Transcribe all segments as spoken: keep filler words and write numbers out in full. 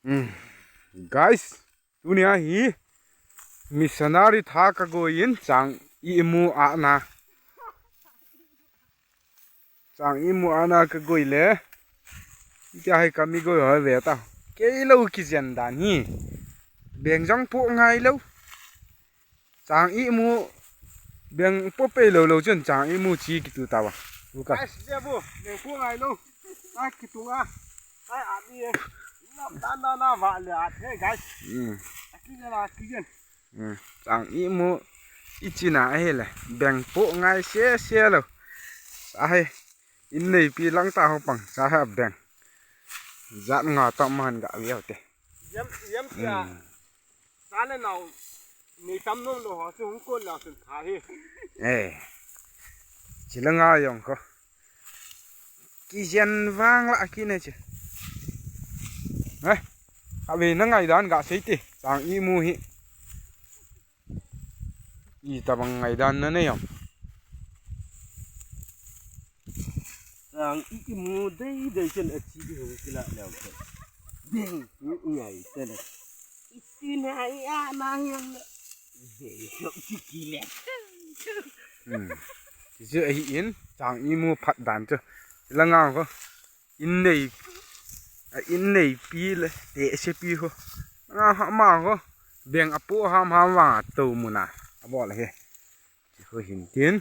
Hmm. Guys, tunia hi missionary tha kagoi in chang imu ana. Chang imu ana kagoi le. Tia hi kami goi ho ve ta. Kei lou kijen dan hi. Beng jong po ngai lou. Chang imu beng po pei lou lou chun chang imu chi kitu tawa. Luka. Guys, dia bu, beng po ngai lou. Ai kitu nga. Ai abi. Lam dan dan na va le at he guys. Hmm. Aki le la kijen. Hmm. Chang imu ichina ahi le. Beng po ngai se se lou. Ahi. In neipi lang ta ho pang. Sa ha beng. Jat nga ta man ga viau te. Yam yam tia. Hmm. Sa le nau. Nei tam nom lou ho chu hung kon la sun tha hi. Eh. Chi la nga jong ko. Kijen vang la kine chi. Eh. Ave na ngai dan ga sei te. Chang imu hi. Itabang ngai dan na nei am. Chang imu dei dei chen achi di hung kila leu chen. Beng ngai tele. Itina ia na yang le. Beng sok chi kile. Hmm. Chu ahi in chang imu phat dan chu. La ngang ko. In nei, a in neipi le te sepi ho. Nga ha ma ho. Beng apo ham ham wa to muna. Abol he. Chi ho hin tin.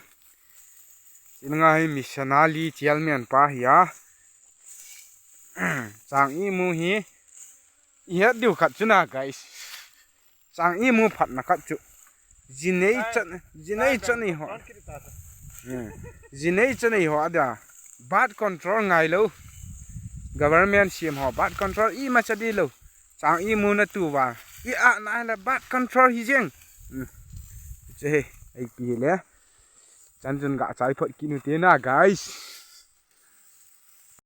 Chi nga hi missionary chairman pa hi a. Chang imu hi. I het diu khat chu na guys. Chang imu phatna khat chu. Jinei chan, jinei chan ni ho. Hmm. Jinei chan ni ho ada. Birth control ngai lou. Government siam ho birth control imacha di lou. Chang imu na tu va. I a na le birth control hi jeng. Hmm. Che he, ai pi le. Chan chun ga chai phot kinu te na guys.